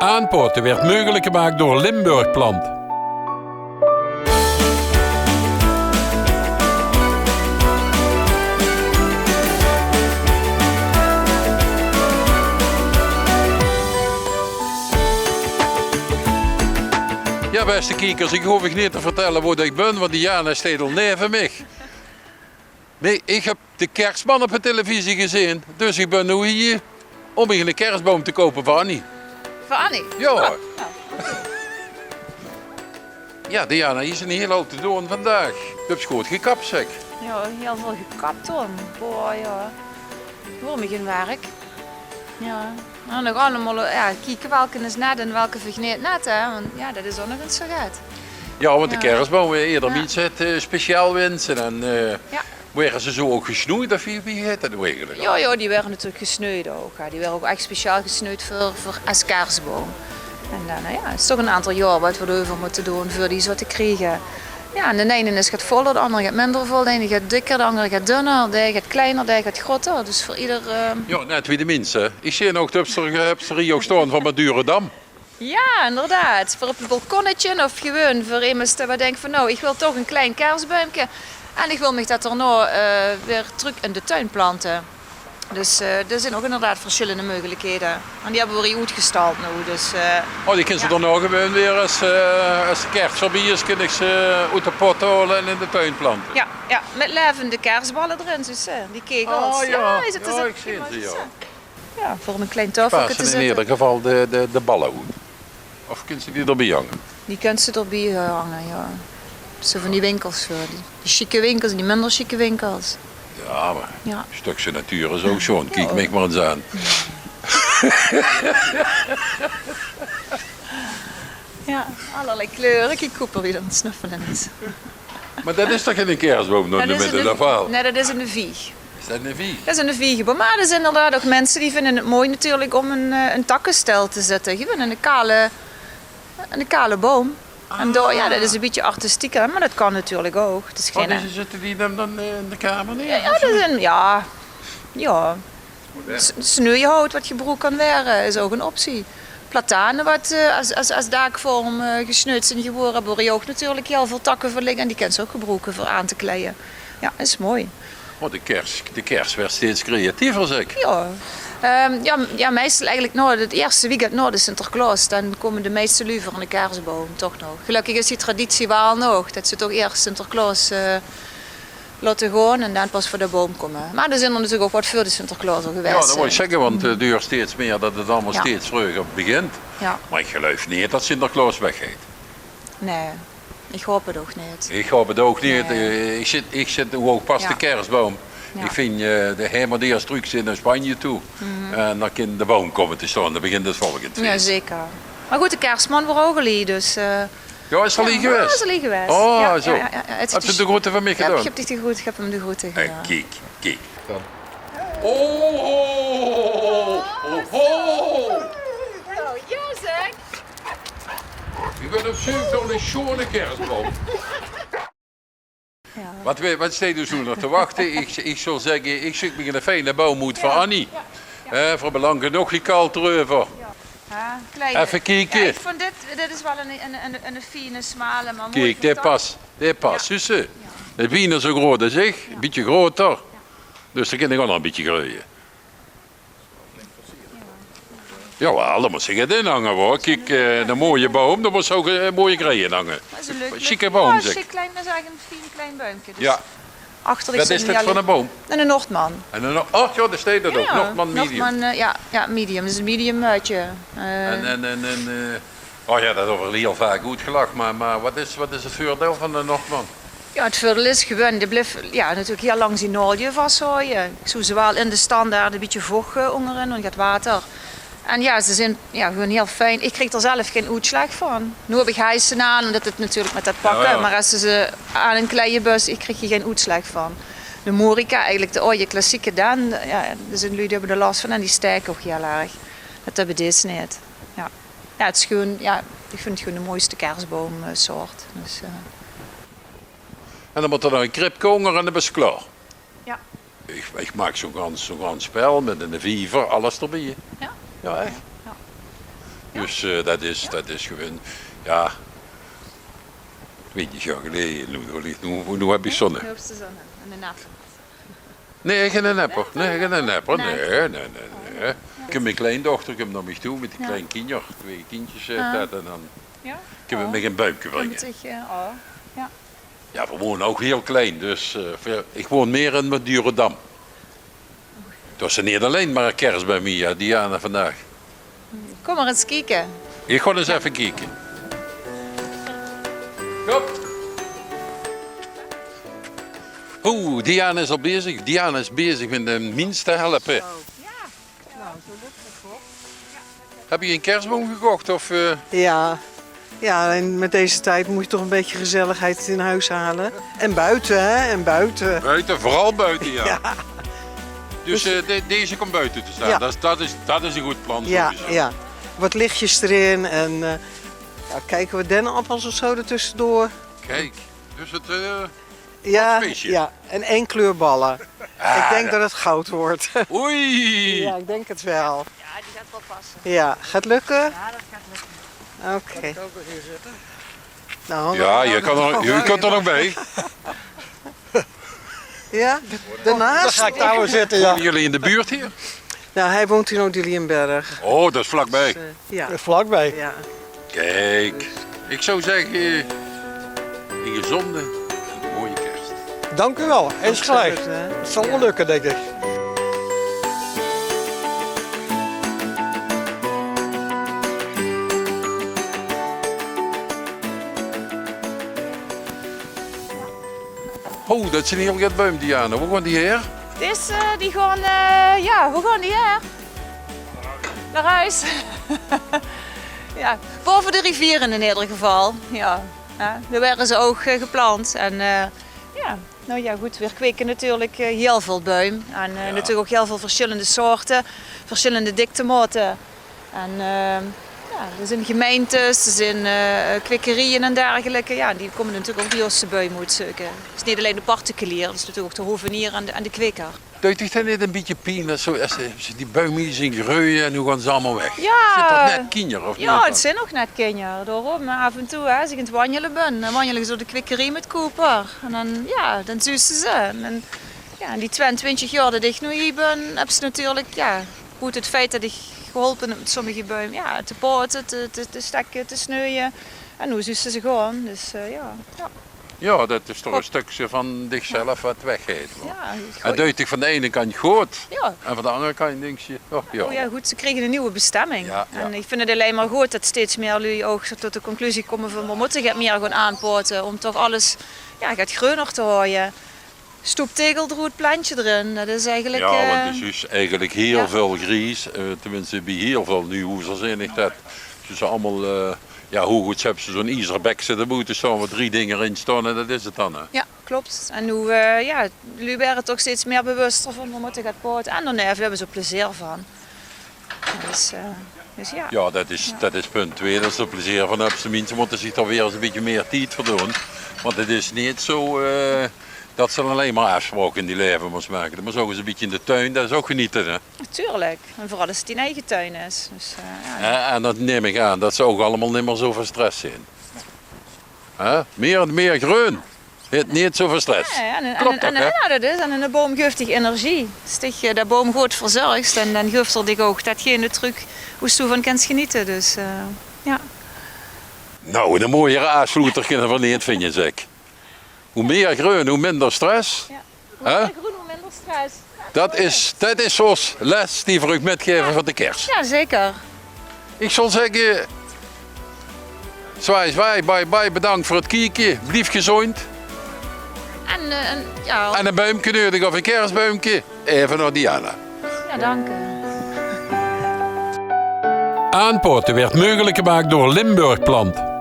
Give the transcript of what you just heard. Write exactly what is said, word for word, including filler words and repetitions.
Aanpaote weurt meugelik gemaak door Limburg Plant. Jao, bèste kiekers, ich hoof uch neet te vertèlle wo det ich bön, want Diana steit al neve mich. Nae, ich höb de Kersman op de tillevisie gezeen, dus ich bön noe hie óm mich eine kersboum te koupe veur Annie. Veur Annie? Jao. Oh, oh. Jao, Diana, hie is ein hiel houp te doon vandaag. Doe höbs good gekap, zèk. Jao, hiel väöl gekap, Ton. Boah, jao. Ich hoor mich in werk. Jao. En nog allemaol, jao, kieke welke is net en welke veur neet net, hè. Want jao, det is ouch nog ins zoe get. Jao, want de kersboum, eh, eder mins haet, eh, speciaal winse en, eh, waere ze zoe ouch gesnoeid of wie, wie geit det noe eigelik? Jao, jao, die waere natuurlik gesnoeid ouch, hè. Die waere ouch ech speciaal gesnoeid veur, veur es kersboum. En dan, eh, jao, 't is toch ein aantal jaor wat v'r d'reuver mótte doon veur die zoe te kriege. Jao, en d'n eine is get voller, d'n angere get minder vol, d'n eine get dikker, d'n angere get dunner, dae get kleiner, dae get groter. Dus veur eder, eh, Jao, net wie de minse. Ich zeen ouch, höbs se, höbs se hie ouch staon van Madurodam. Jao, inderdaad. Veur op e balkonnetje of gewoon veur emes dae dink van, noe, ich wil toch e klein kersbuimke. En ich wil mich det d'r noe, eh, weer trök in de tuin plante. Dus, eh, d'r zeen ouch inderdaad versjillende meugelikhede. En die höbbe v'r hie oetgestald noe, dus, eh. Oh, die kins se dan ouch gewoon weer es, eh, es de kers veurbie is, kins se ze oet de pot haole en in de tuin plante? Jao, jao, mit laevende kersballe d'rin, zuus se, die kegels. Oh, jao. Jao, is 't, is 't, ich zeen ze, jao. Jao, veur 'n klein taofelke te zitte. Spaarse in eder geval de, de, de balle oet. Of kins se die d'rbie hange? Die kins se d'rbie, eh, hange, jao. Zoe van die winkels, eh, die, die sjieke winkels en die minder sjieke winkels. Jao, mer e stökske natuur is ouch sjoon. Kiek mich mer ins aan. Jao, allerlei kleure. Kiek, Cooper, wie d'r aan 't snuffele is. Mer det is toch geine kersboum dan, de midde daovan? Nae, det is 'n vieg. Is det 'n vieg? Det is 'n viegeboum. Mer d'r zeen inderdaad ouch minse die vinje 't mooi natuurlik óm 'n, eh, 'n takkestel te zitte. Gewoon 'n kale, 'n kale boum. En dao, jao, det is e bietje artistieker, mer det kan natuurlik ouch. 't Is gein... Oh, dus zitte die dan, dan, eh, in de kamer neer? Jao, jao, det is 'n, jao. Jao. S-, sneujhout wat gebroek kan waere, is ouch 'n optie. Platane wat, eh, es, es, es daakvorm, eh, gesneud zeen gewore, höbbe v'r hie ouch natuurlik hiel väöl takke van ligke. En die kins se ouch gebroeke veur aan te kleie. Jao, is mooi. Oh, de kers, de kers weurt steeds creatiever, zèk. Jao. Ehm, jao, m-, jao, meistal eigelik nao 't ierste weekend nao de Sinterklaos, dan kómme de meiste luuj veur 'ne kersboum, toch nog. Gelökkig is die traditie waal nog, det ze toch iers Sinterklaos, eh, laote gaon en dan pas veur de boum kómme. Mer d'r zeen d'r natuurlik ouch wat veur de Sinterklaos al gewaes. Jao, det wól ich zègke, want, eh, 't duurt steeds mieë det 't allemaol steeds vreuger begint. Jao. Mer ich geluif neet det Sinterklaos weggeit. Nae, ich haop 't ouch neet. Ich haop 't ouch neet. Nae. Eh, ich zit, ich zit noe ouch pas de kersboum. Jao. Ich vinj, eh, de hamer die ierst trök zeen nao Spanje toe. En dan kin de boum kómme te staon. Dan begint 't volgend fees. Jao, zeker. Mer good, de kersman waor ouch al hie, dus, eh, Jao, is 'r al hie gewaes? Jao, is al hie gewaes. Oh, zoe. Höbs se de groete van mich gedaon? Jao, ich höb dich de groete, ich höb häöm de groete gedaon. Kiek, kiek. Dan. Oh, ho, ho, ho, ho. Oh, jao, zèk. Ich bön op zeuk nao 'ne sjoeane kersboum. Jao. Wat, wat steit us noe nog te wachte? Ich, ich zou zègke, ich zeuk mich 'ne fijne boum oet veur Annie. Jao, jao. Hè, v'r höbbe lang genóg gekald d'reuver. Jao, klein. Effe kieke. Jao, ich vónj dit, dit is waal 'ne, 'ne, 'ne, 'ne fiene, smale, mer mooi. Kiek, dae pas, dae pas, zuus se. Jao. De wiener zoe groot es ich, e bietje groter. Jao. Dus dan kin ich ouch nog e bietje greuje. Jawaal, dan mós se get inhange, huur. Kiek, eh, 'ne mooie boum, dan mós se ouch, eh, mooie greie inhange. Det is 'ne leuke, sjieke boum, jao, zèk. Sjiek klein, det is eigelik 'n fien klein buimke. Dus jao. Achter... Wat is dit veur 'ne boum? 'Ne Noordman. En 'ne Noor-, och jao, dao steit 't ouch. Jao, Noordman medium. Noordman, eh, jao, jao, medium. Det is 'n medium muitje. Eh. En, en, en, en, eh, Oh jao, det weurt hiel vaak oetgelag, mer, mer wat is, wat is 't veurdeil van de Noordman? Jao, 't veurdeil is gewoon, dae blief, jao, natuurlik hiel lang zien naolje vashaoje. Ich zoog ze waal in de standaard e bietje voch, eh, óngerin, want get water. En jao, ze zeen, jao, gewoon hiel fijn. Ich krieg d'r zelf gein oetslaag van. Noe höb ich heise aan, ómdet 't natuurlik mit det pakke, jao, jao, mer es se ze aan 't kleie bös, ich krieg hie gein oetslaag van. De morica, eigelik de aoje klassieke den, jao, dao zeen luuj die höbbe d'r las van en die staeke ouch hiel erg. Det höbbe dees neet. Jao. Jao, 't is gewoon, jao, ich vinj 't gewoon de mooiste kersboum, eh, soort. Dus, eh. En dan mót d'r nog e kribke ónger en dan bös se klaor. Jao. Ich, ich maak zoe'n gans, zoe'n gans spel mit 'ne viever, alles d'rbie. Jao? Jao, ech. Jao. Dus eh, det is, det is gewoon, ja, twintig jaor geleje. Noe, noe, noe, noe höb ich zónne. Noe höbs se zónne. En ein nepper. Nae, geine nepper. Nae, geine nepper. Nae, nae, nae, nae. Kump mien kleindochter kump nao mich toe mit die klein kinjer. Twee kindjes, eh, det, en dan kump ze mich ein buimke bringe. Ja, veer wone ouch hiel klein, dus eh, veer, ich woon mieë in Madurodam. Det is neet allein mer ein kersboum hie, Diana, vandaag. Kóm mer ins kieke. Ich gaon ins effe kieke. Kóm. Oeh, Diana is al bezig. Diana is bezig mit de mins te helpe. Höb geer ein kersboum gekoch of eh? Ja. Ja, en met deze tijd moet je toch een beetje gezelligheid in huis halen. En buiten, hè? En buiten. Buiten, vooral buiten, ja. Ja. Dus eh, de- deze komt buiten te staan. Ja. Dat, is, dat, is, dat is een goed plan, ja, sowieso. Ja. Wat lichtjes erin en eh, ja, kijken we dennenappels of zo ertussendoor. Kijk, dus het eh, ja, wat feestje. Ja, en één kleur ballen. Ah, ik denk dat het goud wordt. Oei! Ja, ik denk het wel. Ja, die gaat wel passen. Ja, gaat lukken? Ja, dat gaat lukken. Oké. Kan ik ook wel hier zitten? Nou, ja, je, kan er, je kunt er nog bij. Ja, daarnaast. Dan ga ik daar wel zitten, ja. Wonen jullie in de buurt hier? Nou, hij woont in Oud-Dilliënberg. Oh, dat is vlakbij. Dus, eh, ja. Dat is vlakbij. Ja. Kijk, ik zou zeggen, een gezonde en mooie kerst. Dank u wel, insgelijks. Absoluut, hè? Het zal wel lukken, denk ik. Oh, dat zien hiel get buim, Diana. Wo gaon die haer? Deze, die gaon, eh, ja, wo gaon die haer? Nao hoes. Ja, baove de rivier in eder geval. Ja. Ja, dao waere ze ouch eh, geplant. En eh, ja, nou ja, good, veer kweke natuurlik eh, hiel väöl buim. En eh, natuurlik ouch hiel väöl versjillende soorte, versjillende diktemaote. En eh, ja, d'r zien gemeentes, d'r zien eh, kwekerieje en dergelijke. Ja, die kómme natuurlik ouch bie ós de buim oetzeuke. 't Is neet allein de particulier, 't is natuurlik ouch de hovenier en de, en de kweker. Duit dich det neet ein bietje pien, det zo, es ze die buim hie zeen greuje en noe gaon ze allemaol weg? Ja. Zeen det net kinjer of neet? Ja, 't zeen nog net kinjer. Daorum, eh, aaf en toe, hè, es ich aan 't wanjele bön, dan wanjel ich door de kwekerie mit Cooper. En dan, ja, dan zuus se ze. En, en, ja, in die twieëntwintig jaor det ich noe hie bön, höbs se natuurlik, ja, good, 't feit det ich geholpe höb mit sommige buim, ja, te paote, te, te, te stekke, te sneuje. En noe zuus se ze gaon, dus, eh, ja. Ja. Ja, det is toch ein stökske van dichzelf wat weggeit, hoor. Ja, en duit dich van de eine kant good, ja, en van de anger kant dinks se, oh ja. Oh ja, good, ze kriege ein nuuj bestemming. Ja, ja. En ich vinj 't allein mer good det steeds mieë luuj ouch tot de conclusie kómme van: veer mótte get mieë gaon aanpaote óm toch alles, ja, get greuner te haoje. Stoeptegel d'roet, plentje d'rin. Det is eigelik, ja, want eh, 't is dus eigelik hiel väöl gries. Eh, tenminste, bie hiel väöl nuuj hoezer zeen ich det. Dus allemaol, eh, ja, hoeëgoots höbs se zo'n iezer bek zitte boete staon, wo drie dinger in staon en det is 't dan, hè? Ja, klop. En noe, eh, ja, luuj waere toch steeds mieë bewuster van, veer mótte get paote. En daoneve höbbe ze d'r plezeer van. Dus, eh, dus ja. Ja, det is, det is punt twee, det ze d'r plezeer van höbbe. De minse mótte zich dao weer ins ein bietje mieë tied veur doon. Want 't is neet zo eh, det se allein mer aafspraoke in dien laeve mós make. Det mós ouch ins ein bietje in de tuin, det is ouch genete, hè? Natuurlik. En veural es 't dien eige tuin is. Dus, eh, ja. Ja, en dan num ich aan det ze ouch allemaol neet mieë zo van stress zeen. Hè? Mieë en mieë greun. Haet neet zo van stress. Ja, ja, en, en, klop en, toch, en, hè? Ja, det is. En eine boum geuf dich energie. Es dich eh, de boum good verzörgs, dan, dan geuf 'r dich ouch datgene trök wo se van kins genete. Dus, eh, ja. Nou, eine mooiere aafsloeter kinne veer neet vinje, zèk. Hoe mieë greun, hoe minder stress. Ja. Hoe mieë greun, hoe minder stress. Det is, det is ós les die veer uch mitgaeve veur de kers. Ja, zeker. Ich zou zègke, zwaai, zwaai, bye, bye, bedank veur 't kieke, blief gezóndj. En, eh, en, ja. En ein buimke nuuedig of ein kersbuimke, effe nao Diana. Ja, dank uch. Aanpaote waert meugelik gemaak door Limburg Plant.